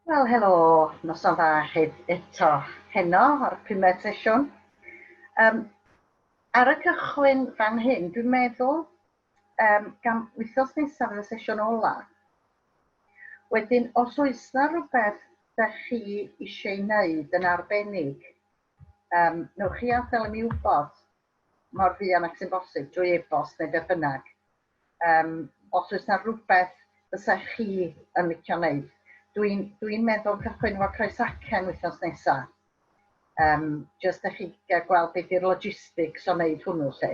Wel, helo, noson dda chi eto heno ar pumed sesiwn. Um, ar y cychwyn fan hyn, dwi'n meddwl, um, gan wythnos nesaf fydd y sesiwn ola. Wedyn, os oes na rhywbeth da chi eisiau ei wneud yn arbennig, um, newch chi adael i mi wybod mor fuan ac sy'n bosib drwy e-bost neu beth bynnag. Yym, os oes 'na rywbeth fysa chi yn licio wneud. Dwi'n dwi'n meddwl cychwyn efo croesacen wythnos nesa. Yym, jyst i chi gael gweld be 'di'r logistics o wneud hwnnw 'lly.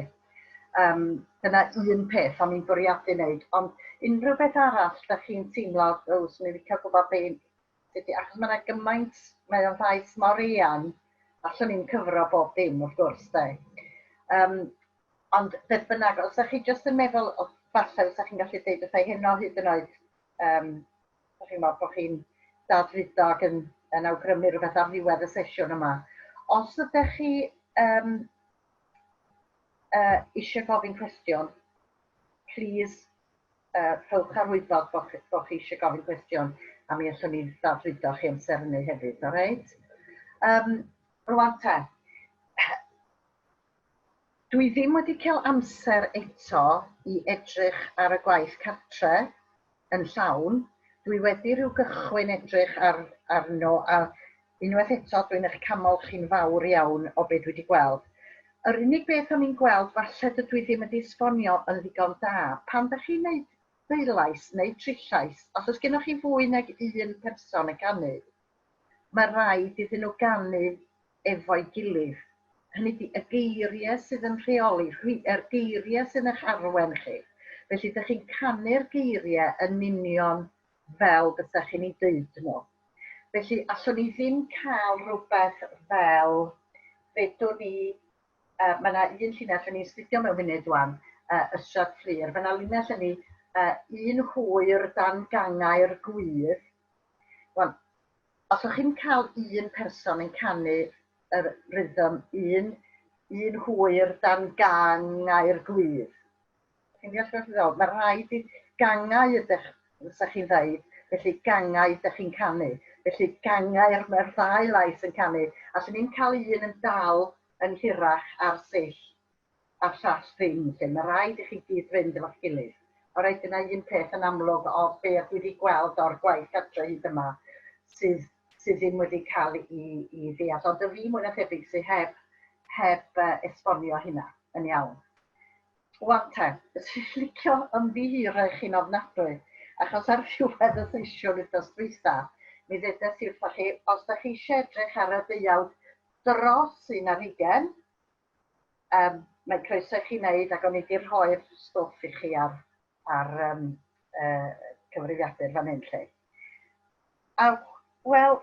Yym, dyna un peth o'n i'n bwriadu wneud, ond unrhyw beth arall 'dach chi'n teimlo, o, 'swn i'n licio gwybod be be 'di... Achos ma' 'na gymaint, mae o'n faes mor eang, allwn ni'm cyfro bob dim wrth gwrs 'de. Yym, Ond beth bynnag, os ydych chi jyst yn meddwl, o, falle fysa chi'n gallu deud wrtha i heno hyd yn oed, um, chi'n meddwl bod chi'n dadfudo ac yn, yn awgrymu rhywbeth ar ddiwedd y sesiwn yma. Os ydych chi um, eisiau gofyn cwestiwn, please rhowch ar wybod bod chi, bod chi eisiau gofyn cwestiwn a mi allwn ni ddadfudo chi amser hynny hefyd, all right? Um, rwan te, Dwi ddim wedi cael amser eto i edrych ar y gwaith cartre yn llawn. Dwi wedi rhyw gychwyn edrych ar arno a unwaith eto dwi'n eich canmol chi'n fawr iawn o be dwi wedi gweld. Yr unig beth o'n i'n gweld falle dydw i ddim wedi esbonio yn ddigon da, pan dach chi'n neud deulais neu trillais, os oes gennoch chi fwy nag un person yn canu, mae rhaid iddyn nhw ganu efo'i gilydd. Hynny ydi, y geiriau sydd yn rheoli, yr geiriau sy'n eich arwen chi. Felly, dych chi'n canu'r geiriau yn union fel bysach chi'n ei deud nhw. Felly, allwn ni ddim cael rhywbeth fel, fedwn ni, uh, mae yna un llinell yn ei astudio mewn munud wan, uh, Ystrad Fflur, mae yna linell yn ei uh, un hwyr dan gangau'r gwydd, Wel, os o'ch chi'n cael un person yn canu yr rhythm un, un hwyr dan gangau'r gwydd. Chi'n deall beth dwi'n feddwl? Mae rhaid i gangau ydych, fysa chi'n dweud, felly gangau ydych chi'n canu. Felly gangau'r, mae'r ddau lais yn canu. Allwn ni'n cael un yn dal yn hirach ar sill a'r llall ddim 'lly. Mae rhaid i chi gyd fynd efo'ch gilydd. Alright, dyna un peth yn amlwg o be dwi wedi gweld o'r gwaith adre hyd yma sydd, sydd ddim wedi cael i, i ddeall. Ond y fi mwy na thebyg sydd heb, heb uh, esbonio hynna yn iawn. Wan te, fyswn i'n licio ymddiheuro i chi'n ofnadwy, achos ar ddiwedd y sesiwn wythnos dwytha, mi ddedes i wrthoch chi, os da chi eisiau edrych ar y deuawd dros un ar hugen, Yym, mae croeso i chi wneud ac o'n i 'di rhoi'r stwff i chi ar, ar um, uh, cyfrifiadur fan hyn 'lly. A wel,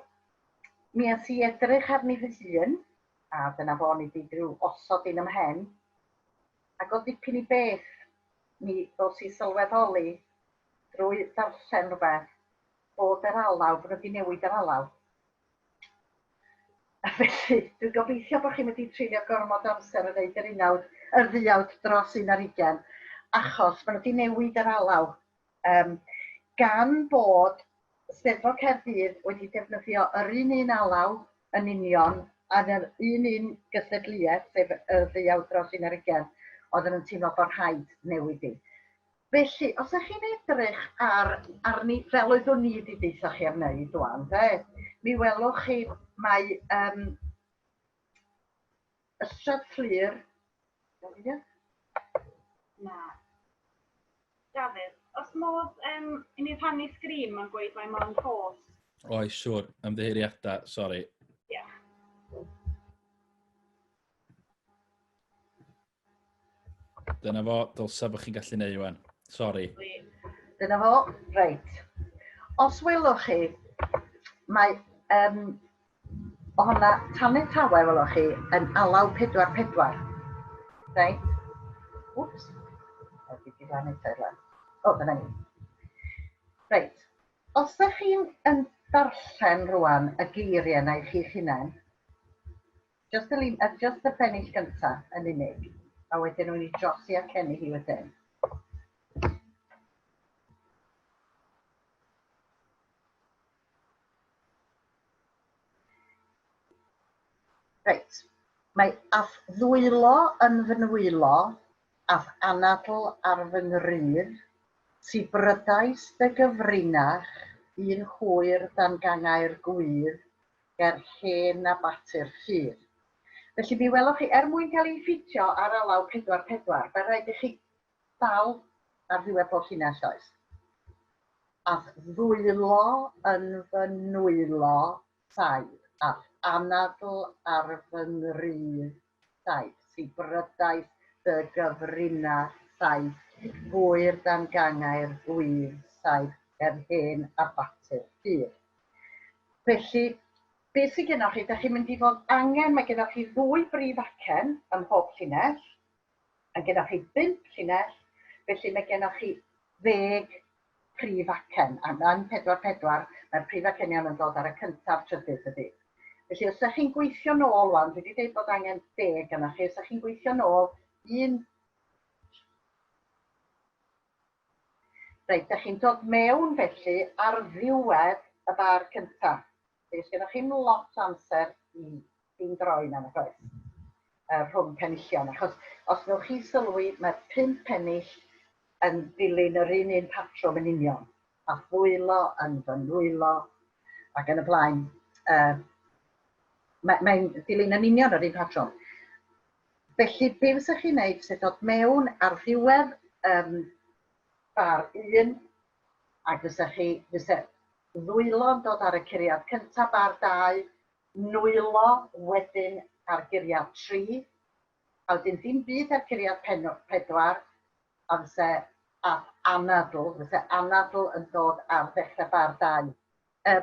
mi es i edrych arni fy hun, a dyna fo, o'n i 'di rhyw osod un ym mhen, ac o dipyn i beth, mi ddos i sylweddoli drwy ddarllen rhywbeth bod yr alaw, bod nhw wedi newid yr alaw. A felly, dwi'n gobeithio bod chi'n wedi treulio gormod o amser yn neud yr unawd, yr dduawd dros un ar hugain, achos maen nhw wedi newid yr alaw. Um, gan bod Steddfod Caerdydd wedi defnyddio yr un un alaw yn union yn yr un un gystadleuaeth, sef y ddeuawd dros un ar hugain, oedden nhw'n teimlo bod rhaid newid hi. Felly, os ydych chi'n edrych ar arni fel oeddwn ni wedi deutha chi am wneud wan, de, mi welwch chi mae um, Ystrad Fflur, Na. Dafydd, os modd um, i ni rhannu sgrin, mae'n gweud mae mond host. Oes, siwr. Ymddiheuriadau, sori. Diolch. Dyna fo, dylsa bod chi'n gallu neud wan. Sori. Dyna fo, reit. Os welwch chi, mae um, ohona Tanne Tawe, welwch chi, yn alaw 4-4. Reit? Wps. O, dwi wedi rhannu eto O, dyna ni. Reit. Os ydych chi'n yn darllen rwan y geiriau yna i chi'ch hunain, Just y lin- yy just y pennill gynta yn unig, a wedyn wn i drosi a cennu hi wedyn. Reit, mae a'th ddwylo yn fy nwylo, a'th anadl ar fy ngrudd, sibrydais dy gyfrinach un hwyr dan gangau'r gwydd ger hen abaty'r ffydd. Felly mi welwch chi, er mwyn cael ei ffitio ar alaw 4-4, mae rhaid i chi dal ar ddiwedd bob llinell, oes? A'th ddwylo yn fy nwylo, saib, a'th anadl ar fy ngrudd, saib, sibrydais dy gyfrinach, saib, hwyr dan gangau'r gwydd, saib, ger hen abaty'r ffydd. Felly, beth sydd gennoch chi? Dach chi'n mynd i fod angen, mae gennoch chi ddwy brif acen ym mhob llinell, a gennoch chi bump llinell, felly mae gennoch chi ddeg prif acen, a yn 4-4, mae'r prif acenion yn dod ar y cyntaf, trydydd, dydy. Felly os ydych chi'n gweithio nôl wan, dwi wedi dweud bod angen deg yna chi, os ydych chi'n gweithio nôl, un... Reit, ydych chi'n dod mewn felly ar ddiwedd y bar cyntaf. Felly, os gennych chi'm lot o amser i i'n droi na, nag oes? Rhwng penillion, achos os wnewch chi sylwi, mae'r pump pennill yn dilyn yr un un patrwm yn union, a thwylo yn fy nwylo, ac yn y blaen. Mae'n mae dilyn yn union yr un patrwm. Felly, be fysech chi'n neud, sef dod mewn ar ddiwedd bar 1, ac fysech chi, fyse ddwylo'n dod ar y curiad cyntaf bar 2, nwylo wedyn ar guriad 3, a wedyn dim byd ar curiad 4, a fyse ap anadl, fyse anadl yn dod ar ddechrau bar 2,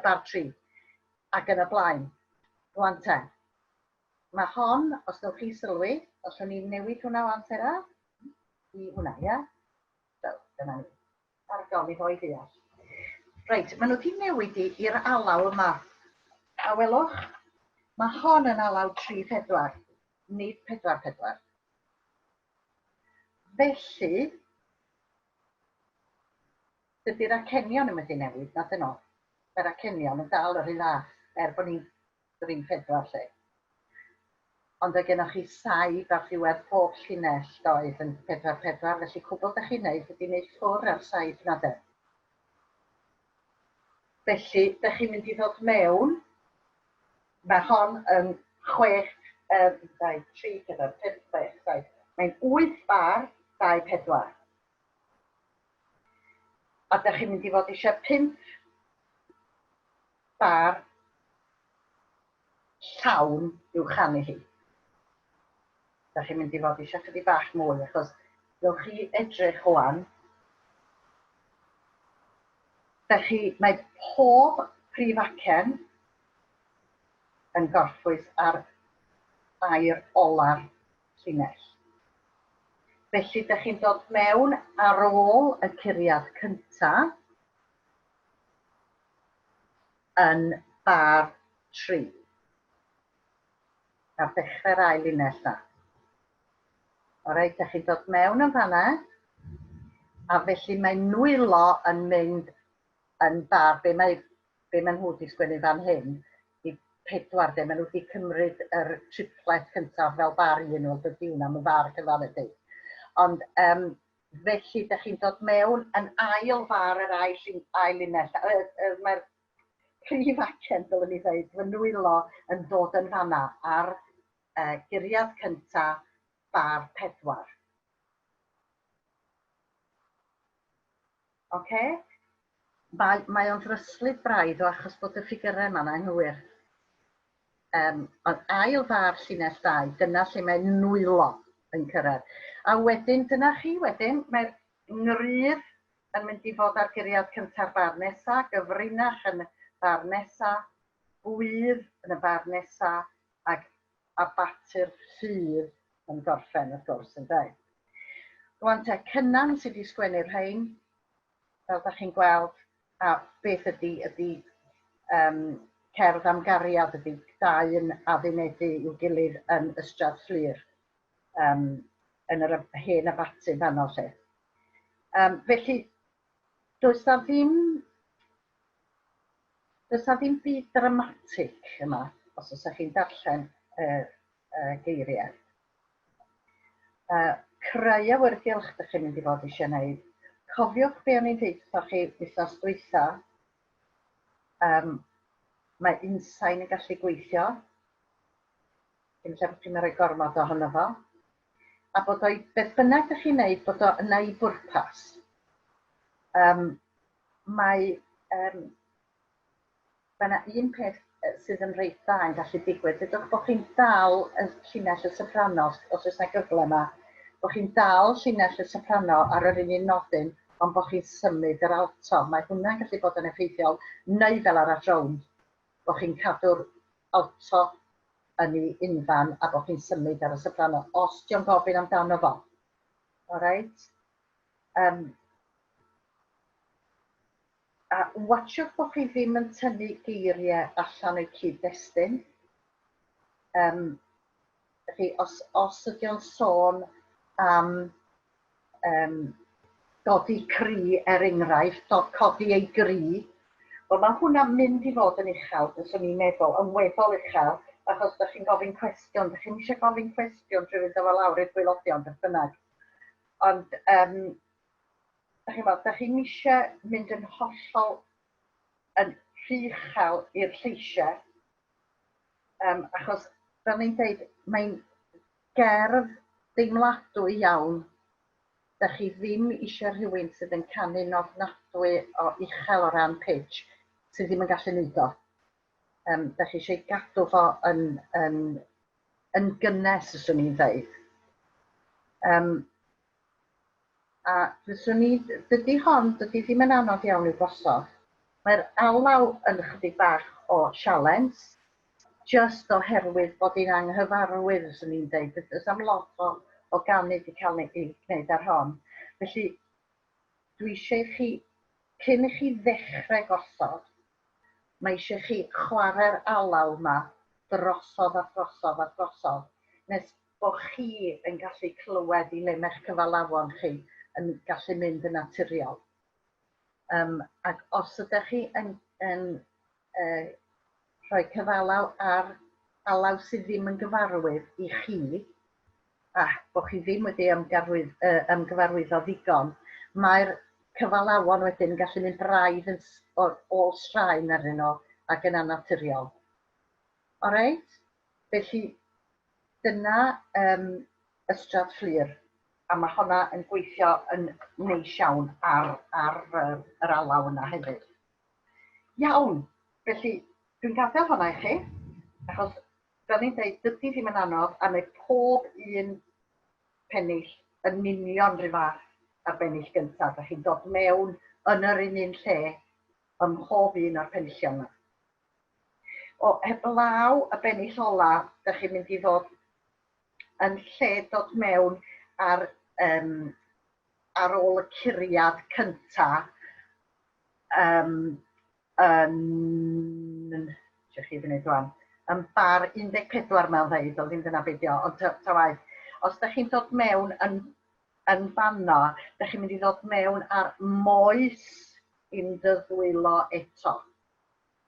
bar 3, ac yn y blaen. Rwan te, mae hon, os newch chi sylwi, allwn ni newid hwnna o amser a, i hwnna, ia? So, dyna ni. Argol i foi ddeall. Reit, maen nhw wedi newid i i'r alaw yma. A welwch, mae hon yn alaw 3-4, nid 4-4. Felly, dydy'r acenion ddim wedi newid, nad ydyn nhw. Mae'r acenion yn dal yr un fath, er bod ni'n 3-4 lle. Ond oedd gennoch chi saib ar ddiwedd pob llinell doedd yn 4-4, felly cwbl da chi'n neud ydy neud ffwr ar saib na de. Felly, da chi'n mynd i ddod mewn, mae hon yn 6, 2, 3, 4, 5, 6, 7, mae'n 8 bar, 2, 4. A da chi'n mynd i fod eisiau 5 bar llawn i'w chanu hi. Da chi'n mynd i fod eisiau chydig bach mwy, achos ddewch chi edrych wan. Da chi, mae pob prif acen yn gorffwys ar air ola'r llinell. Felly, da chi'n dod mewn ar ôl y curiad cyntaf yn bar 3. Ar ddechrau'r ail linell na. Alright, da chi'n dod mewn yn fanna, a felly mae nwylo yn mynd yn bar, be mae, be mae nhw wedi sgwennu fan hyn, i pedwar, de, maen nhw wedi cymryd yr triplet cyntaf fel bar un, wel dydy hwnna yn bar cyfan ydy. Ond felly, da chi'n dod mewn yn ail far yr ail, ail linell. Mae'r prif acen, dylwn i ddweud, fy nwylo yn dod yn fanna ar guriad cynta bar 4. Oce? Mae, mae o'n ddryslyd braidd o achos bod y ffigurau yma'n anghywir. Ond ail far llinell 2, dyna lle mae nwylo yn cyrraedd. A wedyn, dyna chi wedyn, mae'r ngrydd yn mynd i fod ar guriad cynta'r bar nesa, gyfrinach yn y bar nesa, gwydd yn y bar nesa, ac abaty'r ffydd yn gorffen, wrth gwrs, ynde. Rwan te, Cynan sydd wedi sgwennu'r rhain, fel da chi'n gweld, a beth ydy, ydy cerdd am gariad ydy dau yn addunedu i'w gilydd yn Ystrad Fflur, yn yr hen abaty fanno lle. Felly, does na ddim, does na ddim byd dramatig yma, os oes chi'n darllen geiriau. Creu awyrgylch dych chi'n mynd i fod eisiau gwneud. Cofiwch be o'n i'n dweud wrthoch chi wythnos dwytha. Mae unsain yn gallu gweithio. Dim lle bod chi'n rhoi gormod ohono fo. A bod o'i, beth bynnag ydych chi'n neud, bod o yna i bwrpas. Mae um, mae yna un peth sydd yn reit dda yn gallu digwydd. Dydwch bod chi'n dal y llinell y soprano, os oes yna gyfle yma, bod chi'n dal llinell y soprano ar yr un un nodyn, ond bod chi'n symud yr alto. Mae hwnna'n gallu bod yn effeithiol, neu fel arall rownd, bod chi'n cadw'r alto yn ei unfan a bod chi'n symud ar y soprano, os dio'n gofyn amdano fo. Alright? A watsiwch bod chi ddim yn tynnu geiriau allan o'u cyd-destun. Chi, os ydy o'n sôn am godi cri, er enghraifft, codi ei gri, wel mae hwnna'n mynd i fod yn uchel, fyswn i'n meddwl, yn weddol uchel, achos ydych chi'n gofyn cwestiwn, ydych chi'n eisiau gofyn cwestiwn drwy fynd â fo lawr i'r gwaelodion, beth bynnag. Ond, dych chi'n meddwl, dych chi'n eisiau mynd yn hollol yn rhy uchel i'r lleisiau, achos, fel ni'n dweud, mae'n gerdd deimladwy iawn. Dych chi ddim eisiau rhywun sydd yn canu'n ofnadwy o uchel o ran pitch, sydd ddim yn gallu neud o. Dych chi eisiau gadw fo yn gynnes, fyswn i'n dweud. A fyswn i, dydy hon, dydy ddim yn anodd iawn i'w gosod. Mae'r alaw yn chydig bach o sialens, just oherwydd bod hi'n anghyfarwydd, fyswn i'n dweud. Does am lot o ganu wedi cael ei gwneud ar hon. Felly, dwi eisiau chi, cyn i chi ddechrau gosod, mae eisiau chi chwarae'r alaw yma drosodd a throsodd a throsodd, nes bod chi yn gallu clywed i le mae'ch cyfalafon chi yn gallu mynd yn naturiol. Ac os ydych chi yn rhoi cyfalaw ar alaw sydd ddim yn gyfarwydd i chi, a bod chi ddim wedi ymgyfarwyddo ddigon, mae'r cyfalawon wedyn yn gallu mynd braidd yn ôl straen arnyn nhw ac yn annaturiol. Alright? Felly, dyna Ystrad Fflur, a mae honna yn gweithio yn neis iawn ar yr alaw yna hefyd. Iawn, felly dwi'n gadael honna i chi, achos fel ni'n dweud, dydy ddim yn anodd, a mae pob un pennill yn union rhyw fath ar bennill gyntaf. Da chi'n dod mewn yn yr un un lle ym mhob un o'r penillion yma. O, heblaw y bennill ola, da chi'n mynd i ddod yn lle dod mewn ar ôl y curiad cynta, yn, chi fyny rwan, yn bar 14 mewn ddeud, ond ddim dyna beth o, ond ta waeth. Os da chi'n dod mewn yn fanno, da chi'n mynd i ddod mewn ar moes i'm dy ddwylo eto.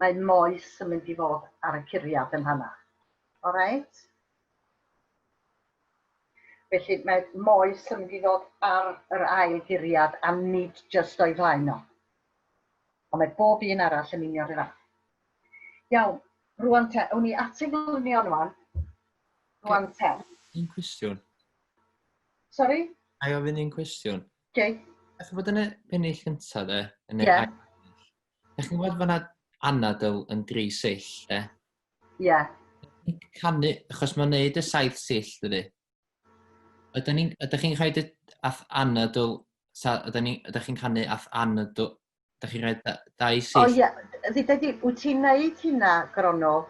Mae moes yn mynd i fod ar y curiad yn fanna. Alright? Felly mae moes yn mynd i ddod ar yr ail guriad a nid jyst o'i flaen o. Ond mae bob un arall yn union rhyw fath. Iawn, rwan te, awn ni at ein glynion rwan. Rwan te. Un cwestiwn. Sorry? A i ofyn un cwestiwn. Okay. Ych bod yn y pennill gyntaf, de? Yn y yeah. Ych chi'n gwybod fan'na anadl yn 3 sill, de? Ie. Yeah. Canu, achos mae'n neud y 7 sill, dydy? Ydych chi'n rhoi ath anadl, ydych chi'n canu ath anadl, ydych chi'n rhoi 2 sill? O ie, ddeuda di, wyt ti'n neud hynna, Gronw,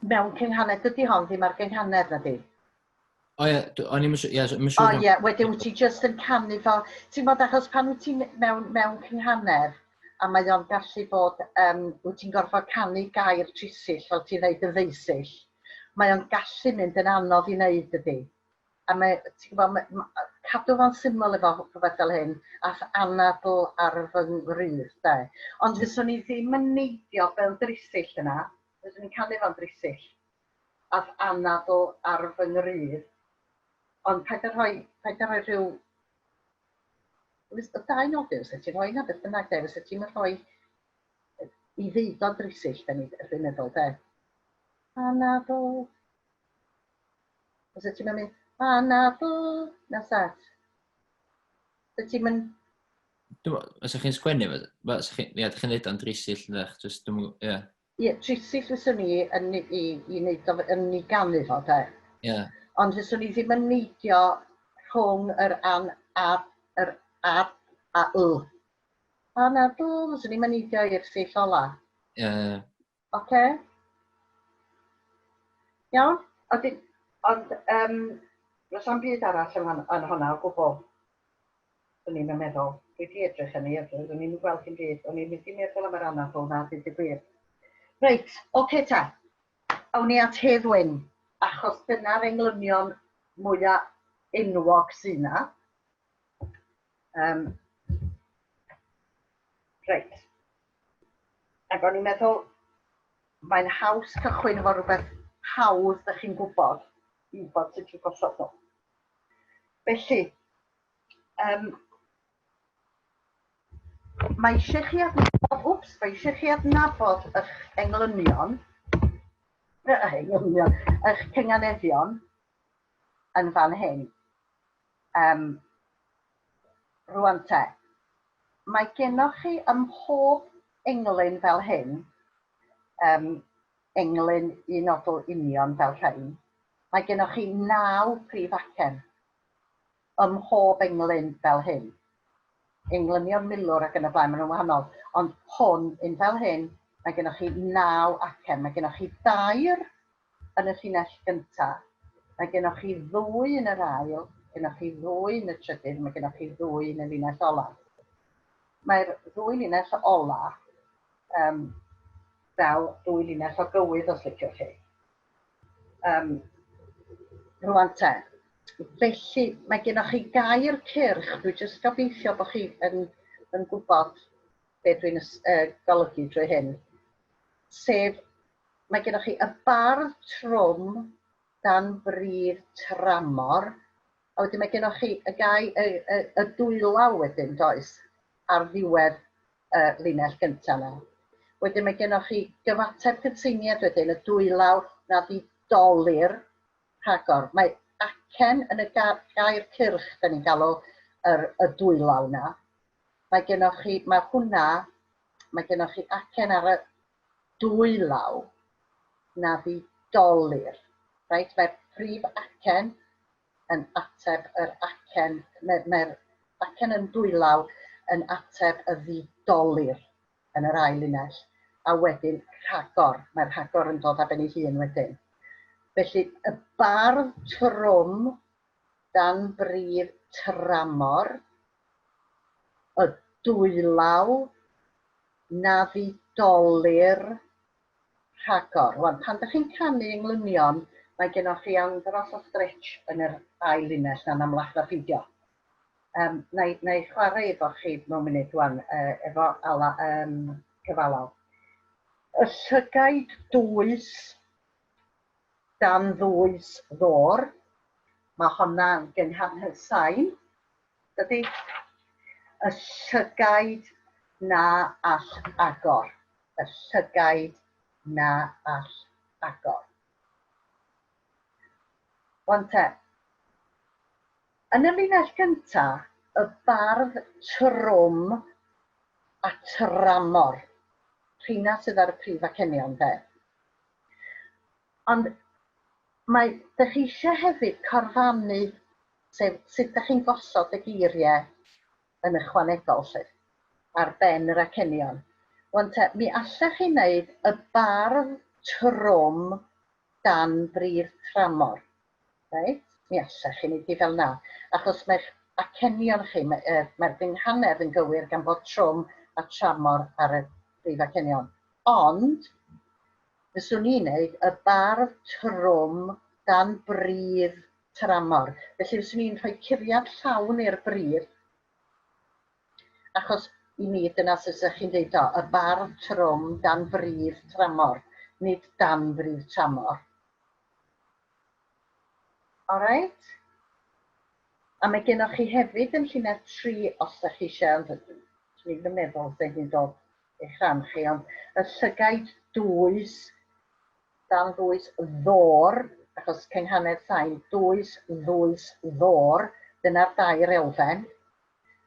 mewn cynghanedd, dydy hon ddim ar gynghanedd na di? O ie, o'n i'n siŵr, ie, siŵr. O ie, wedyn wyt ti jyst yn canu fel, ti'n gwbod, achos pan wyt ti'n mewn cynghanedd, a mae o'n gallu bod, wyt ti'n gorfod canu gair trisill, fel ti'n ddeud yn ddeusill, mae o'n gallu mynd yn anodd i wneud, dydy. A mae, ti'n gwbod, cadw fo'n syml efo rhywbeth fel hyn, ath anadl ar fy ngwrydd, de. Ond fyswn i ddim yn neidio fel drisill yna, fyswn i'n canu fo'n drisill. A'th anadl ar fy ngrudd. Ond paid â rhoi, paid â rhoi rhyw... Y dau nodyn fysa ti'n rhoi na beth bynnag de, fysa ti'n rhoi i ddeud o'n drisill, da ni, dwi'n meddwl, de. Anadl. Fysa ti'n mynd, anadl, na sat. Fysa ti'n mynd... Dwi'n os ydych chi'n sgwennu, fysa chi'n, ia, chi'n dweud o'n drisill, ydych, just, dwi'n, ie. Ie, trisill fyswn i yn, i, i wneud o, yn ei ganu fo, de. Ie. Ond fyswn i ddim yn neidio rhwng yr an, a, yr a, a y. Anadl, fyswn i'n neidio i'r sill ola. Ie. Yeah. Oce? Iawn? Ond, ond um, does am byd arall yn, yn hwnna o gwbl. O'n i'n meddwl. Dwi wedi edrych yn ei edrych, o'n i'n gweld dim byd. O'n i'n mynd i meddwl am yr anadl na, dweud y gwir. Reit, oce ta. Awn ni at Hedd Wyn, achos dyna'r englynion mwyaf enwog sy'n na. Reit. Ac o'n i'n meddwl, mae'n haws cychwyn efo rhywbeth hawdd ydych chi'n gwybod, i wybod sut i'w gosod nhw. Felly, mae eisiau chi adnabod, wps, mae eisiau chi adnabod eich englynion, englynion, eich cynganeddion yn fan hyn. Rwan te, mae gennoch chi ym mhob englyn fel hyn, englyn un odl union fel rhain, mae gennoch chi 9 prif acen ym mhob englyn fel hyn. Englynion milwr ac yn y blaen, maen nhw'n wahanol. Ond hwn, un fel hyn, mae gennoch chi 9 acen. Mae gennoch chi 2 yn y llinell gyntaf, mae gennoch chi 2 yn yr ail, gennoch chi 2 yn y trydydd, mae gennoch chi 2 yn y linell ola. Mae'r ddwy linell ola fel dwy linell o gywydd, os liciwch chi. Rwan te, felly mae gennoch chi gair cyrch, dwi jyst gobeithio bod chi yn gwybod be dwi'n golygu drwy hyn, sef mae gennoch chi y bardd trwm dan bridd tramor, a wedyn mae gennoch chi y gai, y dwylaw wedyn, does, ar ddiwedd y linell gyntaf yna. Wedyn mae gennoch chi gyfateb cytseiniad wedyn, y dwylaw na ddidolir rhagor. Mae acen yn y gair cyrch, da ni'n galw y dwylaw na. Mae gennoch chi, mae hwnna, mae gennoch chi acen ar y dwylaw na ddidolir. Reit, mae'r prif acen yn ateb yr acen, mae'r acen yn dwylaw yn ateb y ddidolir yn yr ail linell, a wedyn rhagor, mae'r rhagor yn dod ar ben ei hun wedyn. Felly, y bardd trwm dan bridd tramor, y dwylaw na ddidolir rhagor. Rwan, pan ydych chi'n canu englynion, mae gennoch chi andros o stretch yn yr ail linell na'n amlach na pheidio. Na i chwarae efo chi mewn munud rwan, efo ala, cyfalaw. Y llygaid dwys dan ddwys ddôr, mae honna'n gynghanedd sain, dydy? Y llygaid na all agor. Y llygaid na all agor. Wan te, yn y linell gynta, y bardd trwm a tramor. Rheina sydd ar y prif acenion, de. Ond mae, dych chi eisiau hefyd corfannu, sef sut dych chi'n gosod y geiriau yn ychwanegol, lle, ar ben yr acenion. Wan te, mi allech chi wneud y bardd trwm dan bridd tramor. Reit? Mi allech chi wneud hi fel na, achos mae'ch acenion chi, mae'r gynghanedd yn gywir gan bod trwm a tramor ar y prif acenion. Ond, fyswn i'n wneud y bardd trwm dan bridd tramor. Felly fyswn i'n rhoi curiad llawn i'r bridd, achos i mi dyna sut ydych chi'n deud o, y bardd trwm dan bridd tramor, nid dan bridd tramor. Alright? A mae gennych chi hefyd yn llinell 3 os ydych chi eisiau, ond dwi'n ddim yn meddwl sy'n hi'n dod eich rhan chi, ond y llygaid dwys, dan ddwys ddôr, achos cynghanedd sain, dwys, ddwys, ddôr, dyna'r dair elfen.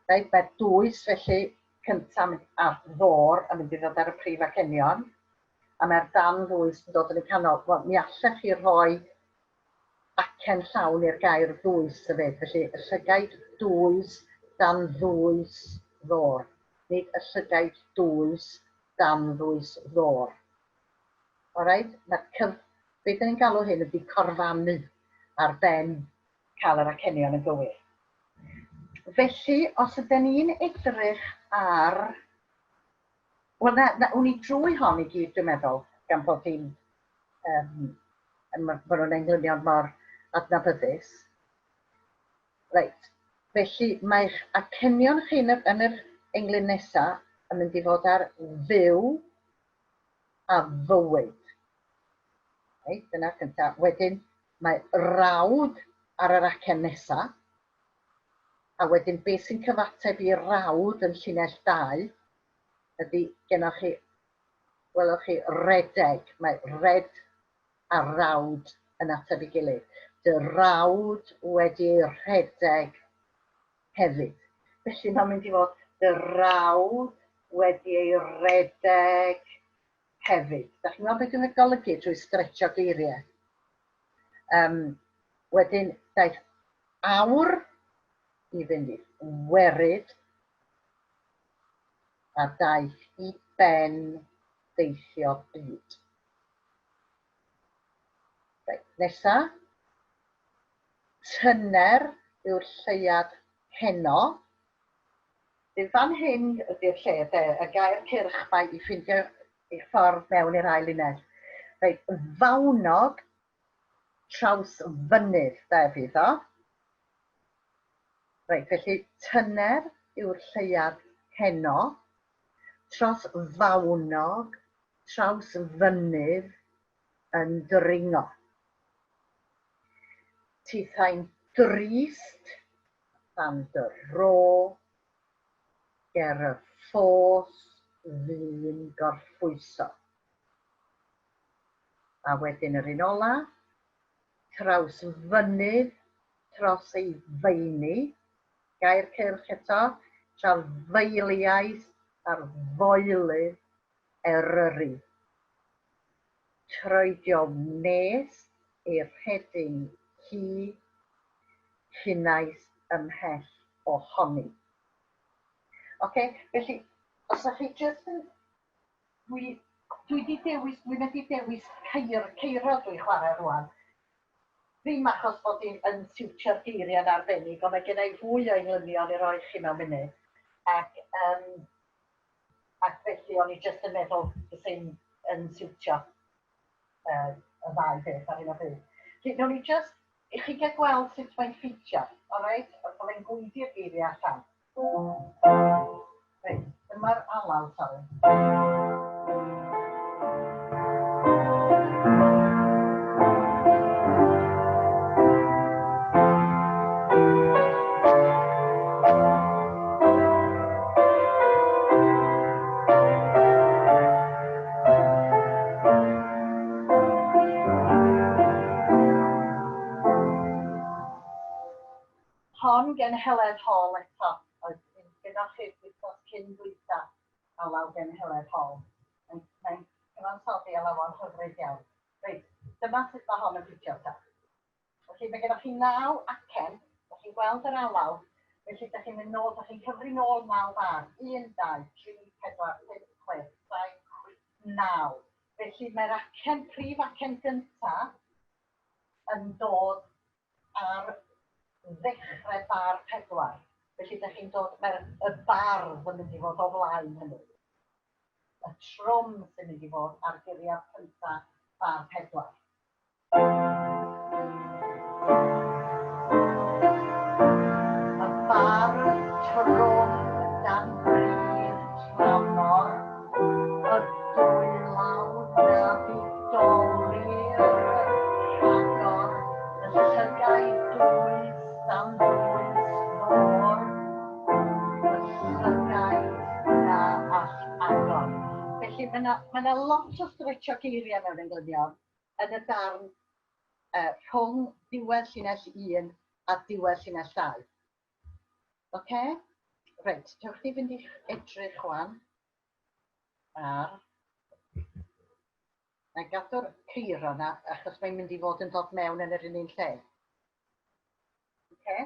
Reit, mae'r dwys felly cyntaf ar ddôr yn mynd i ddod ar y prif acenion, a mae'r dan ddwys yn dod yn y canol. Wel, mi allech chi rhoi acen llawn i'r gair ddwys hefyd. Felly, y llygaid dwys dan ddwys ddôr. Nid y llygaid dwys dan ddwys ddôr. Alright, mae'r cyf... Be dyn ni'n galw hyn ydy corfannu ar ben cael yr acenion yn gywir. Felly, os ydyn ni'n edrych ar... Wel, na, na, wn i drwy hon i gyd, dwi'n meddwl, gan bod hi'n um, bod nhw'n englynion mor adnabyddus. Reit, felly mae'ch acenion chi yn yr, yn yr englyn nesaf yn mynd i fod ar fyw a fywyd. Reit, dyna'r cyntaf. Wedyn mae rawd ar yr acen nesaf. A wedyn beth sy'n cyfateb i rawd yn llinell 2 ydy gennoch chi welwch chi redeg, mae red a rawd yn ateb ei gilydd. Dy rawd wedi ei rhedeg hefyd. Felly mae'n mynd i fod dy rawd wedi ei redeg hefyd. Da chi'n gweld beth dwi'n golygu trwy stretcho geiriau? Um, wedyn, daeth awr i fynd i weryd a daeth i ben deithio byd. Reit, nesa. Tyner yw'r lleuad heno. Bydd fan hyn ydy'r lle, de, y gair cyrch mae i ffindio eich ffordd mewn i'r ail linell. Reit, fawnog traws fynydd, de, fydd o. Reit, felly tyner yw'r lleuad heno, tros fawnog, traws fynydd yn dringo. Tithau'n drist dan dy ro, ger y ffos fu'n gorffwyso. A wedyn yr un ola, traws fynydd tros ei feini, gair cylch eto, trafeiliais ar foelydd Eryri. Troedio wnes ei rhedyn hi, hunais ymhell ohoni. Oce, felly, os ydych chi jyst yn... Dwi, dwi wedi dewis, dwi wedi dewis ceir, ceiro dwi'n chwarae rwan. Ddim achos bod hi'n yn siwtio'r geiriau'n arbennig, ond mae gen i fwy o englynion i roi chi mewn munud. Ac, um, ac felly o'n i jyst yn meddwl fysa yn siwtio y ddau beth ar hyn o bryd. Felly, nawn ni jyst i chi gael gweld sut mae'n ffitio, alright? Byddai'n gweiddi'r geiriau allan. Reit, dyma'r alaw, sori. Hon gen Heledd Hall eto, oedd un gyda chi'r wythnos cyn dwytha, alaw gen Heledd Hall. Mae'n mae cyfansoddi alawon hyfryd iawn. Reit, dyma sut mae hon yn ffitio ta. Felly mae gennych chi naw acen, da chi'n gweld yr alaw, felly da chi'n mynd nôl, da chi'n cyfri nôl naw bar. 1, 2, 3, 4, 5, 6, 7, 8, 9. Felly mae'r acen, prif acen gyntaf yn dod ar ddechrau bar pedwar. Felly da chi'n dod, mae'r y bardd yn mynd i fod o flaen hynny. Y trwm sy'n mynd i fod ar guriad cyntaf bar pedwar. Y bar trwm dan bridd tramor, y dwylaw na ddolir rhagor, y llygaid. Dan bwys môr, y llygaid na all agor. Felly mae yna ma 'na lot o stretcho geiriau mewn englynion yn y darn uh, rhwng diwedd llinell 1 a diwedd llinell 2. Oce? Reit, dewch chi fynd i'ch edrych wan ar... Na i gadw'r ceiro na, achos mae'n mynd i fod yn dod mewn yn yr un un lle. Oce?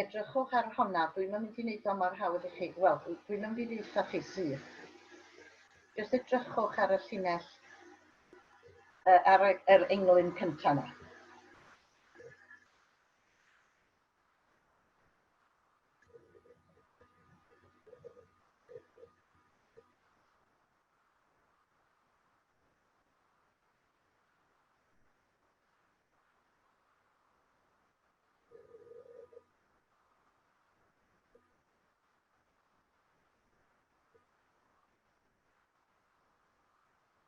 Edrychwch ar honna, dwi'n mynd i wneud o mor hawdd i chi. Wel, dwi'n mynd i ddeutha chi syth. Jyst edrychwch ar y llinell, ar yr englyn cyntaf yna.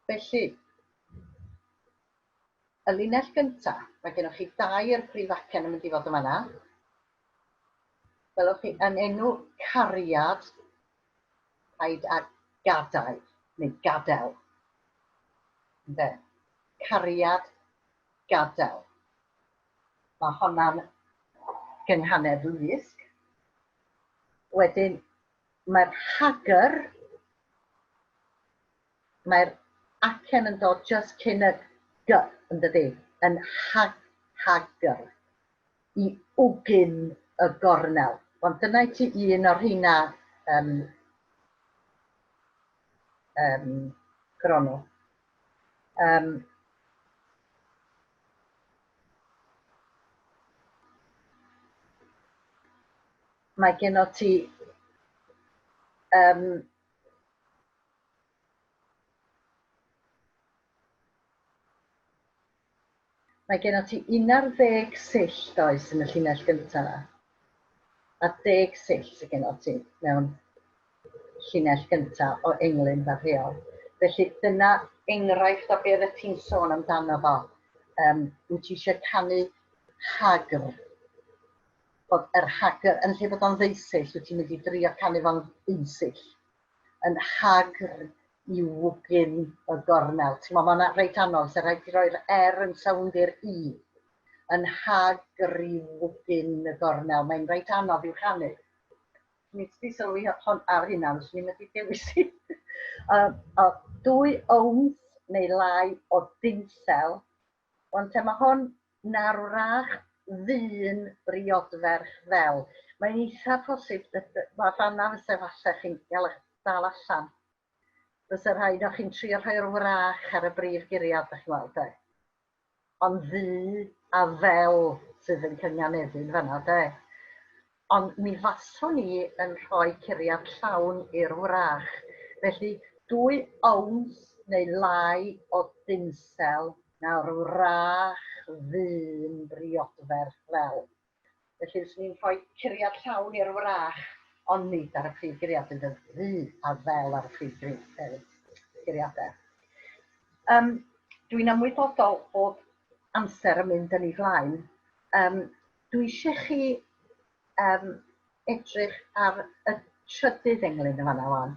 Felly, y linell gyntaf, mae gennych chi dair prif acen yn mynd i fod yn fanna. Welwch chi, yn enw cariad, paid â gadael, neu gadael. Ynde? Cariad, gadael. Mae honna'n gynghanedd lusg. Wedyn, mae'r hagr, mae'r acen yn dod just cyn y g, yn dydy, yn hag, hagr, i wgyn y gornel. Ond dyna i ti un o'r rheina, um, um, Gronw. Um, mae genno ti um, mae genno ti 11 sill does yn y llinell gyntaf yna. A 10 sill sydd genno ti mewn llinell gyntaf o englyn fel rheol. Felly dyna enghraifft o be oeddet ti'n sôn amdano fo. Um, wyt ti eisiau canu hagr bod yr hagr, yn lle bod o'n ddeusill, wyt ti'n mynd i drio canu fo'n unsill. Yn hagr i wgyn y gornel. Ti'n meddwl, mae'n reit anodd, so rhaid i roi'r R yn sownd i'r I. Yn hagr i wgyn y gornel. Mae'n reit anodd i'w chanu. Ni wedi sylwi hon ar hynna, felly ni'n wedi dewis i. 2 owns neu lai o dinsel. Wan te, mae hon na'r wrach ddyn briodferch fel. Mae'n eitha posib, mae fanna fysa falle chi'n gael eich dal allan. Fysa rhaid o'ch chi'n trio rhoi'r wrach ar y brif guriad, da chi'n weld, de. Ond ddu a fel sydd yn cynganeddu'n fanna, de. Ond mi faswn i yn rhoi curiad llawn i'r wrach. Felly, 2 owns neu lai o dinsel na'r wrach ddyn briodferch fel. Felly, fyswn i'n rhoi curiad llawn i'r wrach, ond nid ar y prif guriad, yn ddu a fel ar y prif guriadau. Um, dwi'n ymwybodol bod amser yn mynd yn ei flaen. Um, Dwi eisiau chi um, edrych ar y trydydd englyn yn fanna wan.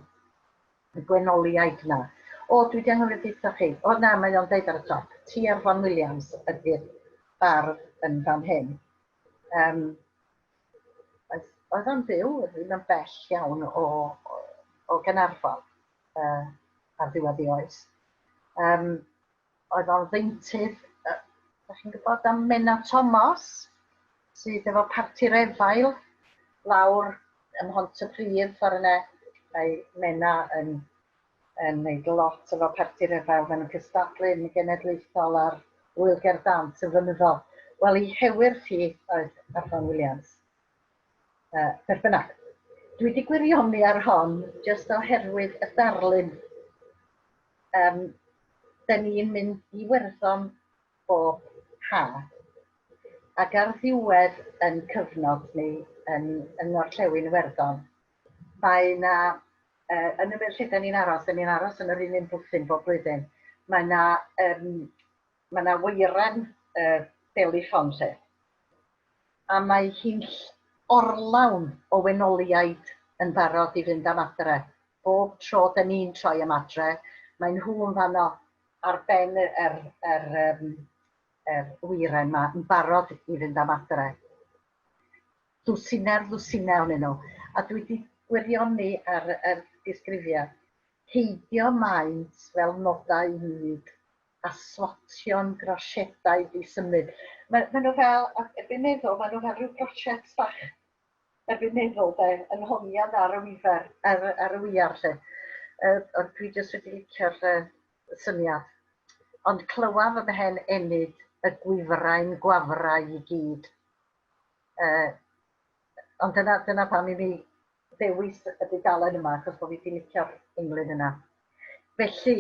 Y gwenoliaid yna. O, dwi wedi anghofio deutha chi. O na, mae o'n deud ar y top. T. Arfon Williams ydy'r bardd yn fan hyn. Um, oedd, oedd o'n byw, ddim yn bell iawn o, o, o Gaernarfon ar ddiwedd ei oes. Um, oedd o'n ddeintydd, uh, da chi'n gwybod am Menna Thomas, sydd efo Parti'r Efail lawr ym Mhontypridd ffordd yna. Mae Menna yn, yn neud lot efo Parti'r Efail, maen nhw'n cystadlu yn genedlaethol ar Ŵyl Gerdd Dant yn flynyddol. Wel, ei hewyrth hi oedd Arfon Williams. Beth bynnag, dwi wedi gwirioni ar hon jyst oherwydd y darlun. Um, da ni'n mynd i Iwerddon bob ha. Ac ar ddiwedd yn cyfnod ni yn, yng Ngorllewin Iwerddon, mae yna, uh, yn y lle da ni'n aros, da ni'n aros yn yr un un bwthyn bob blwyddyn, mae yna um, Mae yna weiren deliffon lle. A mae hi'n orlawn o wenoliaid yn barod i fynd am adre. Bob tro da ni'n troi am adre, mae nhw'n fanno ar ben yr, yr, yr, um, yr weiren ma yn barod i fynd am adre. Dwsinau'r ddwsinau ohonyn nhw. A dwi wedi gwirioni ar yr disgrifiad. Heidio maent fel nodau mud a swatio'n grosiedau disymud. Mae, maen nhw fel, erbyn meddwl, maen nhw fel rhyw brosiect bach erbyn meddwl, de, yn hongian ar y wifer, ar, ar y wiar, lle. Ond dwi jyst wedi licio'r syniad. Ond clywaf ymhen ennyd y gwifrau'n gwafrau i gyd. Ond dyna, dyna pam i mi ddewis y dudalen yma, achos bod fi wedi licio'r englyn yna. Felly,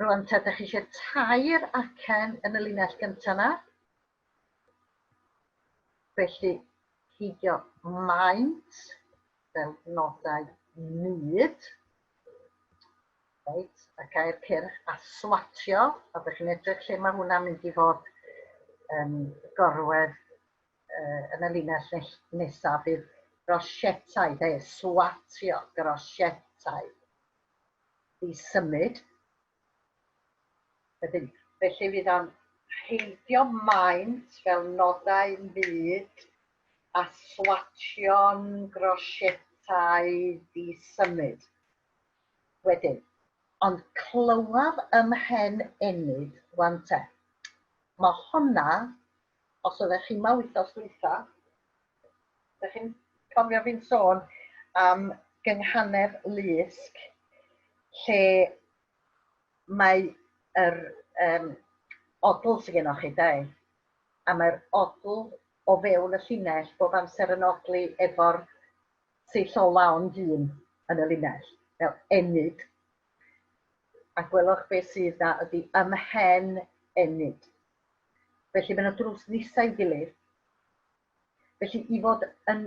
rwan te, ydych chi eisiau tair acen yn y linell gyntaf yna. Felly, heidio maint fel nodau mud. Reit, a gair cyrch a swatio, a ydych chi'n edrych lle mae hwnna'n mynd i fod yn gorwedd yn y linell nesaf bydd grosietau, de, swatio, grosietau i symud. Wedyn, felly fydd o'n heidio maint fel nodau mud a swatio'n grosietau di symud. Wedyn, ond clywaf ymhen ennyd, wan te. Mae honna, os oeddech chi yma wythnos dwytha, ydych chi'n cofio fi'n sôn am gynghanedd lusg lle mae yr um, odl sydd gennych chi, de, a mae'r odl o fewn y llinell bob amser yn odli efo'r sill ola ond un yn y linell, fel ennyd. A gwelwch beth sydd na ydy ymhen ennyd. Felly maen nhw drws nesau i'w gilydd. Felly i fod yn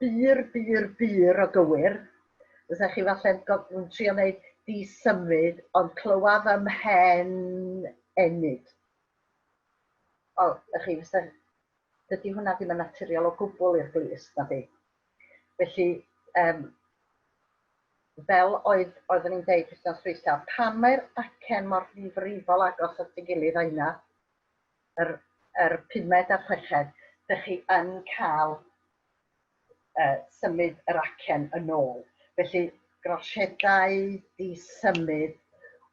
bur, bur, bur o gywir, fysa chi falle'n yn trio wneud di symud, ond clywaf ym mhen ennyd. O, ych chi, fysa, dydy hwnna ddim yn naturiol o gwbl i'r glust, na di. Felly, fel oedd, oeddwn i'n deud wythnos dwytha, pan mae'r acen mor ddifrifol agos at ei gilydd â hynna, yr, yr pumed a'r chweched, dych chi yn cael symud yr acen yn ôl. Felly, grosiedau di symud,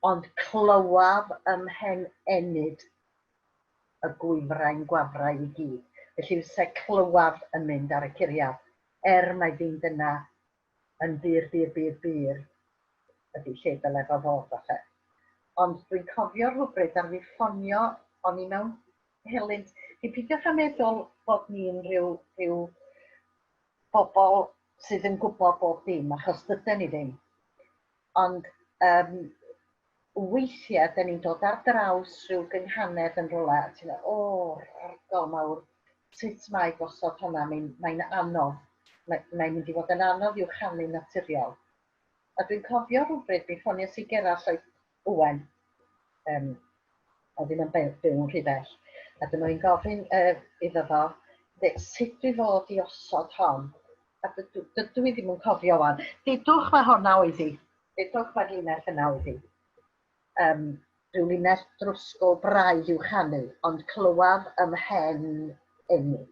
ond clywaf ym mhen ennyd y gwifrau'n gwafrau i gyd. Felly, fysa clywaf yn mynd ar y curiad, er mai ddim dyna yn bur, bur, bur, bur ydy lle dyle fo fod falle. Ond dwi'n cofio rhywbryd ar fi ffonio, o'n i mewn helynt. Chi peidiwch â meddwl bod ni'n rhyw, rhyw bobl sydd yn gwybod bob dim, achos dyden ni ddim. Ond weithiau, dyn ni'n dod ar draws rhyw gynghanedd yn rhywle, a ti'n meddwl, o, argol mawr, sut mae gosod hwnna, mae'n mae anodd. Mae'n mae mynd i fod yn anodd i'w chanu'n naturiol. A dwi'n cofio rhywbryd mi ffoniais i Gerallt Lloyd Owen, oedd ddim yn byw'n rhy bell, a dyma fi'n gofyn iddo fo, sut dwi fod i osod hon? A dydw, dydw i ddim yn cofio wan. Dudwch mae honna oedd hi. Dudwch mae'r linell yna oedd hi. Rhyw linell drwsgl braidd i'w chanu, ond clywaf ymhen enw.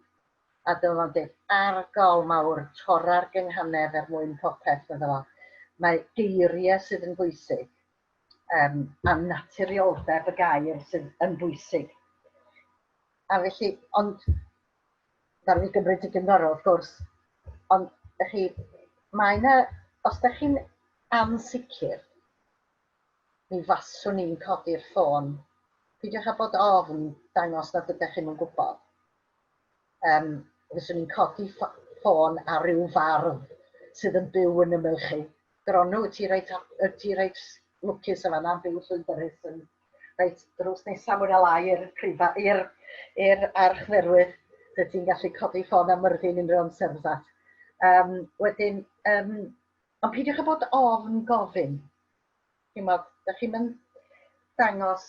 A dyma fo'n dweud, argol mawr, torra'r gynghanedd er mwyn popeth, medda fo. Mae geiriau sydd yn bwysig, a naturioldeb y gair sydd yn bwysig. A felly, ond, ddaru fi gymryd dipyn gorau, wrth gwrs, ond, ych chi, mae yna, os da chi'n ansicr, mi faswn i'n codi'r ffôn. Peidiwch â bod ofn dangos nad ydych chi'n gwybod. Fyswn i'n codi ffôn ar ryw fardd sydd yn byw yn ymyl chi. Gronw, wyt ti reit, wyt ti reit lwcus o fanna, byw llwydrys yn reit drws nesaf mwy na lai i'r prifa, i'r i'r archdderwydd. Dy ti'n gallu codi ffôn am Myrddin unrhyw amser fysa. Wedyn, ond peidiwch â bod ofn gofyn. Chi'n da chi'n mynd dangos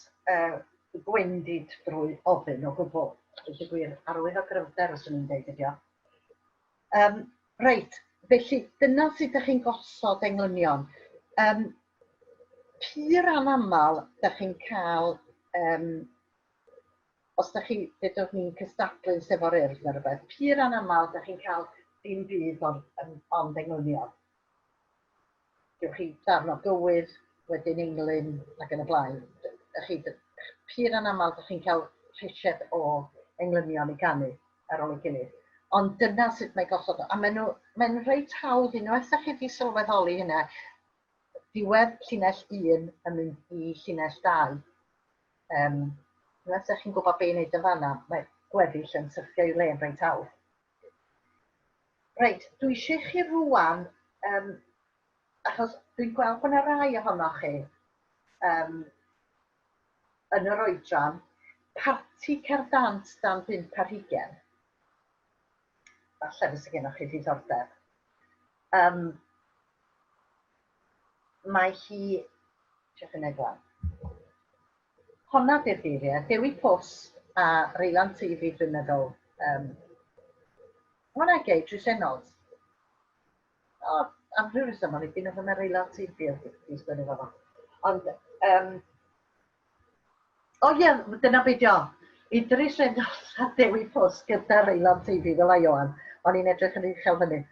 gwendid drwy ofyn o gwbl. Dweud y gwir, arwydd o gryfder os o'n i'n deud ydi o. Reit, felly dyna sut ydych chi'n gosod englynion. Pur anaml ydych chi'n cael, os ydych chi, dydwch ni'n cystadlu yn Steddfod Urdd neu rhywbeth, pur anaml ydych chi'n cael dim byd ond englynion. Gewch chi darn o gywydd, wedyn englyn ac yn y blaen. Dych chi, pur anaml ydych chi'n cael rhesiad o englynion i ganu ar ôl ei gilydd. Ond dyna sut mae gosod o. A maen nhw, mae'n reit hawdd unwaith ydych chi wedi sylweddoli hynna, diwedd llinell 1 yn mynd i llinell 2. Unwaith ydych chi'n gwybod be i wneud yn fanna, mae gweddill yn syrthio i'w le yn reit hawdd. Reit, dwi eisiau chi rwan, achos dwi'n gweld bod yna rai ohonoch chi yn yr oedran, parti cerdd dant dan 5 ar hugain. Falle fysa gennych chi ddiddordeb. Mae hi, diolch yn rwan. Honna di'r geiriau, Dewi Pws a Reilan Teifi dwi'n meddwl. Hwnna gei, Idris Reynolds. O, am rhyw reswm, o'n i ddim yn meddwl Reilan Teifi oedd wedi sgwennu fo. Ond, o ie, dyna beth dio. Idris Reynolds a Dewi Pws gyda Reilan Teifi, fel a Ioan. O'n i'n edrych yn uchel fyny.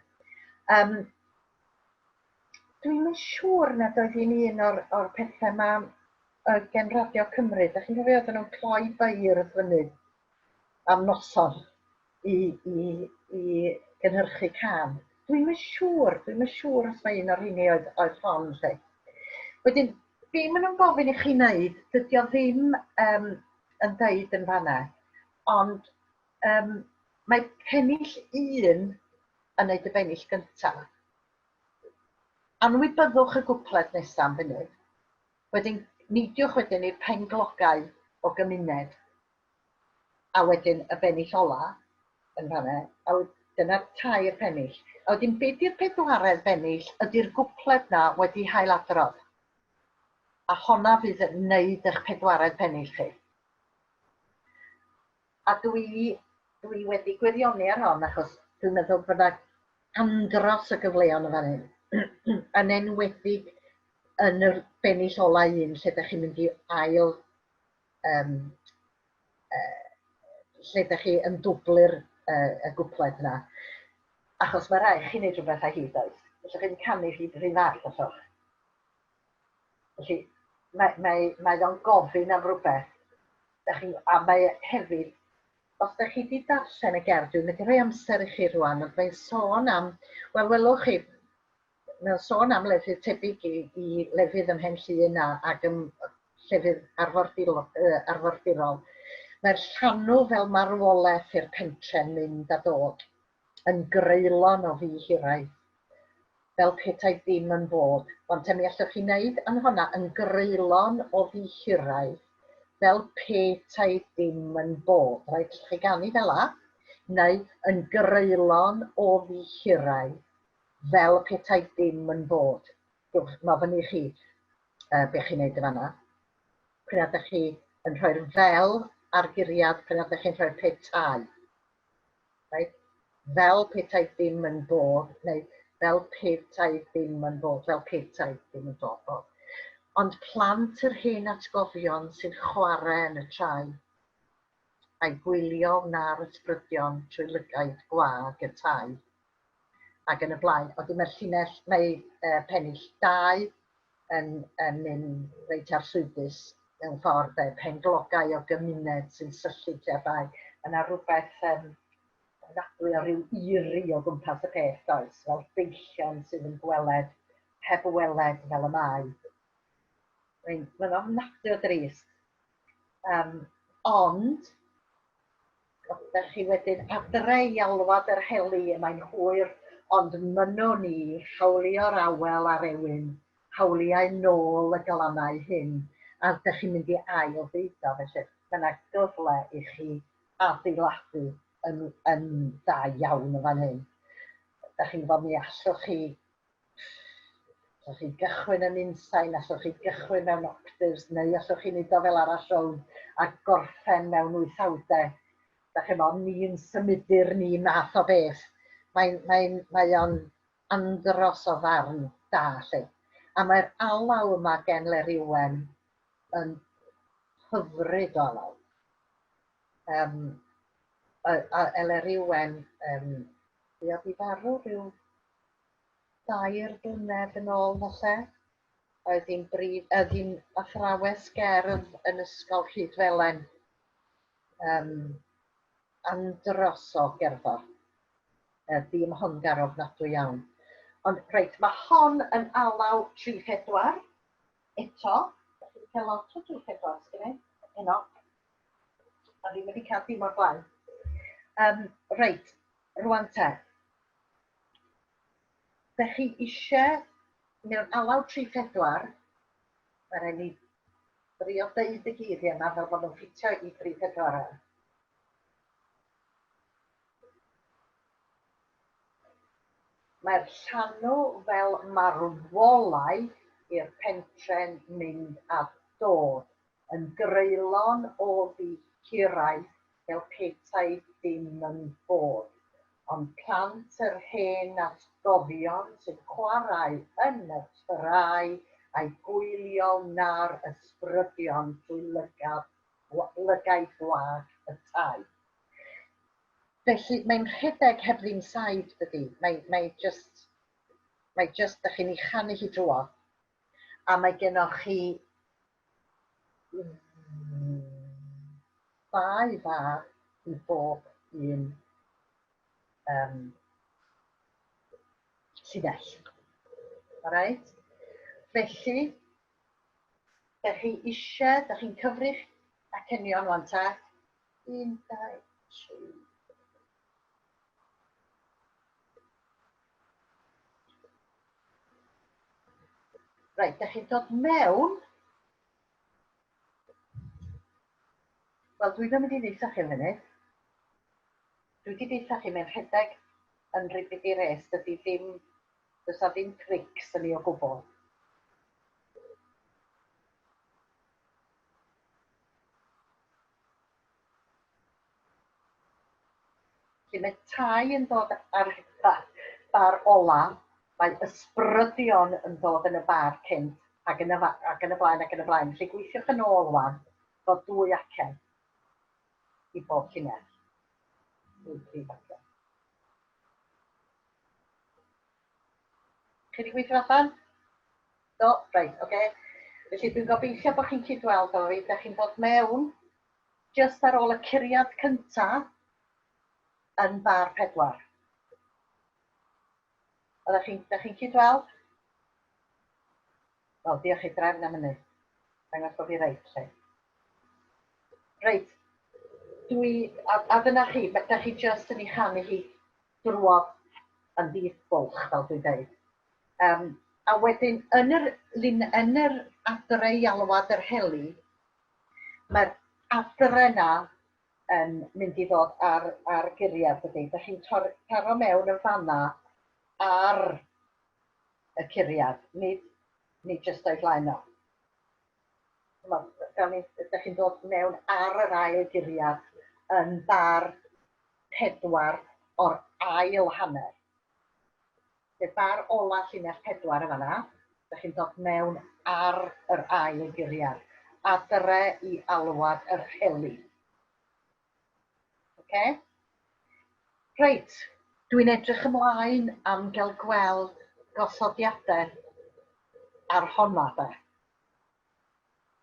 Dwi'm yn siŵr nad oedd hi'n un o'r pethau ma gen Radio Cymru. Dach chi'n cofio oedden nhw'n cloi beirdd fyny am noson i gynhyrchu cân. Dwi'm yn siŵr, dwi'm yn siŵr os mae un o'r rheini oedd hon 'lly. Wedyn, be maen nhw'n gofyn i chi wneud, dydy o ddim yn deud yn fanna, ond mae pennill 1 yn neud y bennill gyntaf. Anwybyddwch y gwpled nesaf am funud. Wedyn, neidiwch wedyn i'r penglogau o gymuned, a wedyn y bennill ola yn fanna, a dyna'r tair pennill. A wedyn, be di'r pedwaredd bennill ydy'r gwpled na wedi hailadrodd. A honna fydd yn neud eich pedwaredd pennill chi. A dwi wedi gwirioni ar hon achos dwi'n meddwl bod yna andros o gyfleon yn fan hyn. Yn enwedig yn yr bennill ola un lle ydych chi'n mynd i ail, lle ydych chi yn dwblu'r y gwpled yna. Achos mae rhaid chi wneud rhywbeth â hi, does? Felly chi'n canu hi rhy fath, allwch. Felly mae o'n gofyn am rhywbeth. A mae hefyd, os ydych chi wedi darllen y gerdd, dwi'n mynd i roi amser i chi rwan, ond mae'n sôn am, wel, welwch chi, mae'n sôn am lefydd tebyg i lefydd ym Mhen Llŷn ac ym llefydd arfordirol. Mae'r llanw fel marwolaeth i'r pentre'n mynd a dod, yn greulon o ddu hiraeth, fel petai dim yn bod. Ond te mi allwch chi wneud yn honna yn greulon o ddu hiraeth, fel petai dim yn bod. Rhaid i chi ganu fel la, neu yn greulon o ddu hiraeth, fel petai dim yn bod. Dwch, mae fyny i chi be chi'n neud yn fanna. Pryd ydych chi yn rhoi'r fel ar guriad, pryd ydych chi'n rhoi'r petai. Right? Fel petai dim yn bod, neu fel petai ddim yn bod, fel petai ddim yn bod. Ond plant yr hen atgofion sy'n chwarae yn y trai, a'i gwylio wna'r ysbrydion trwy lygaid gwag y tai. Ac yn y blaen. Wedyn mae'r llinell, mae pennill 2 yn mynd reit arswydus mewn ffordd, penglogau o gymuned sy'n syllu tua'r bae. Mae yna rhywbeth ofnadwy o ryw eerie o gwmpas y peth, does? Fel deillion sydd yn gweled heb weled fel y mae. Mae'n ofnadwy o drist. Ond, ydych chi wedyn adre i alwad yr heli, y mae'n hwyr, ond mynnwn ni hawlio'r awel a'r ewyn, hawliau nôl y glannau hyn, a ydych chi'n mynd i ail ddeud o, felly mae yna gyfle i chi adeiladu yn dda iawn yn fan hyn. Ydych chi'n gwybod, mi allwch chi... Allwch chi gychwyn yn unsain, allwch chi gychwyn mewn octaves, neu allwch chi wneud o fel arall rownd a gorffen mewn wythawdau. Da chi'n meddwl, ni'n symudu'r ni math o beth. Mae'n, mae, mae o'n andros o ddarn da, lle. A mae'r alaw yma gen Leri Owen yn hyfryd o alaw. Um, a, a Eleri Owen, um, fuodd i farw rhyw dair blynedd yn ôl falle. Oedd hi'n brif, oedd hi'n athrawes gerdd yn Ysgol Rhydfelen. Um, andros o gerddor. Diymhongar ofnadwy iawn. Ond reit, mae hon yn alaw 3-4 eto. Da chi wedi cael lot o 3-4 sgynny, heno. A ddim wedi cael dim o'r blaen. Um, reit, rwan te. Da chi eisiau mewn alaw 3-4, mae rhaid ni drio deud y geiriau yma fel bod nhw'n ffitio i 3-4. Mae'r llanw fel marwolaeth i'r pentre'n mynd a dod, yn greulon o ddihiraeth fel petai dim yn bod, ond plant yr hen atgofion sy'n chwarae yn y tyrau a'u gwylio wna'r ysbrydion trwy lygad lygaid gwag y tai. Felly mae'n rhedeg heb ddim saib, dydy. Mae, mae just, mae just, da chi'n ei chanu hi drwodd. A mae gennoch chi ddau far i bob un um, llinell. Alright? Felly, da chi eisiau, da chi'n cyfrif acenion wan ta. 1, 2, 3. Reit, da chi'n dod mewn. Wel, dwi ddim yn mynd i ddeitha chi am funud. Dwi wedi deitha chi, mae'n rhedeg yn rhywbeth i res, dydy ddim, does na ddim trics yn ei o gwbl. Felly mae tai yn dod ar bar ola, mae ysbrydion yn dod yn y bar cynt, ac yn y, ac yn y blaen, ac yn y blaen. Felly gweithiwch yn ôl wan, fod dwy acen i bob llinell. Dwy prif acen. Chi wedi gweithio allan? Do? Reit, oce. Okay. Felly dwi'n gobeithio bod chi'n cydweld efo fi. Da chi'n dod mewn just ar ôl y curiad cynta yn bar pedwar. Oeddech chi'n, da chi'n cydweld? Wel, diolch i drefn am hynny. Dangos bod fi reit, lle. Reit, dwi, a, a dyna chi, da chi just yn ei chanu hi drwodd yn ddydd bwlch, fel dwi'n deud. Um, a wedyn, yn yr, lin, yn yr adre i alwad yr heli, mae'r adre yna yn mynd i ddod ar, ar guriad, dydy. Da chi'n taro mewn yn fanna ar y curiad, nid, nid jyst o'i flaen o. Fel ni, da chi'n dod mewn ar yr ail guriad yn bar pedwar o'r ail hanner. Felly bar ola llinell pedwar yn fanna, da chi'n dod mewn ar yr ail guriad, adre i alwad yr heli. Oce? Reit, dwi'n edrych ymlaen am gael gweld gosodiadau ar honna de.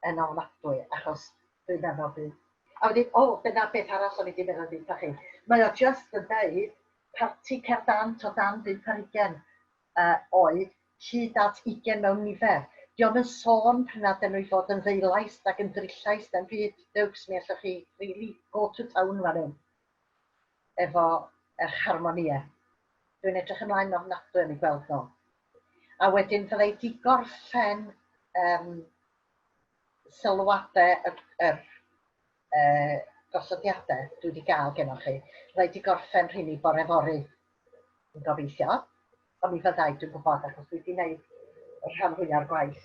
Yn ofnadwy, achos dwi'n meddwl bydd... A wedyn, o, dyna beth arall o'n i wedi meddwl ddeutha chi. Mae o just yn deud parti cerdd o dan bump ar hugain uh, oed hyd at ugain mewn nifer. Dio'm yn sôn pryn adeg nhw i fod yn ddeulais ac yn drillais na'n byd. Dewks, mi allwch chi really go to town fan hyn efo eich harmonïau. Dwi'n edrych ymlaen ofnadwy am eu gweld nhw. A wedyn fydda i 'di gorffen um, sylwadau yr, yr uh, gosodiadau dwi wedi gael gennych chi. Fydda i 'di gorffen rheini bore fory, yn gobeithio. Ond mi fyddai, dwi'n gwybod, achos dwi wedi gwneud y rhan fwya'r gwaith,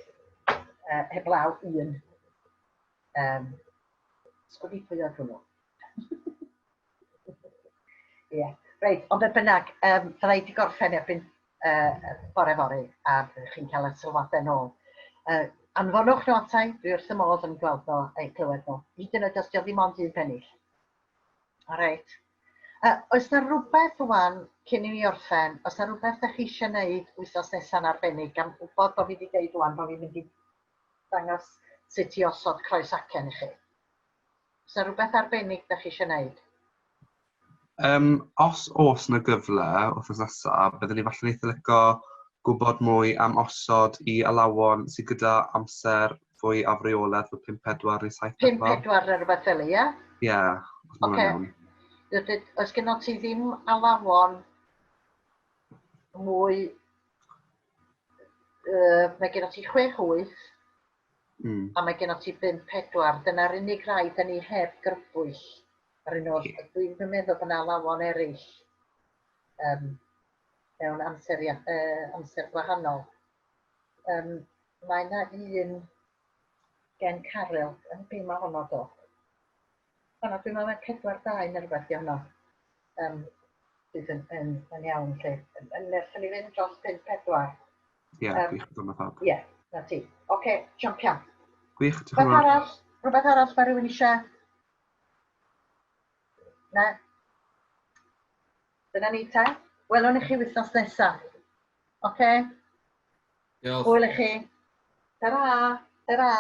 heblaw un. Um, Sgwyd i pwy oedd hwnnw. Ie, yeah. Reit, ond beth bynnag, fydda i wedi gorffen erbyn bore fory a chi'n cael y sylwadau nôl. Anfonwch nhw atai, dwi wrth y modd yn gweld nhw, eu clywed nhw. Hyd yn oed os dio ddim ond un pennill. All right. Oes na rhywbeth wan cyn i mi orffen, oes na rhywbeth da chi eisiau gwneud wythnos nesaf yn arbennig, gan wybod bod fi wedi deud wan bod fi'n mynd i dangos sut i osod croes acen i chi. Oes na rhywbeth arbennig da chi eisiau gwneud? Os oes na gyfle wythnos nesaf, byddwn ni falle'n eitha licio gwybod mwy am osod i alawon sydd gyda amser fwy afreolaidd fel 5-4 neu 7-4. 5-4 neu rhywbeth fel ie? Ie, Oce. Oes gen ti ddim alawon mwy... Mae gen ti 6-8 a mae gen ti 5-4. Dyna'r unig rai da ni heb grybwyll ar un o'r... Dwi'n meddwl bod yna alawon eraill mewn amser, amser gwahanol. Mae yna un gen Caryl, yn be mae honno do? Honna, dwi'n meddwl mae 4-2 neu rhywbeth i honno. Sydd yn iawn, lle. Nethon ni fynd dros 5-4. Ie, gwych, dyma fab. Ie, na ti. Oce, champion. Gwych, diolch yn fawr. Rhywbeth arall mae rhywun eisiau? Na? Dyna ni te. Welwn i chi wythnos nesaf. Oce? Diolch. Hwyl i chi. Ta-ra. Ta-ra.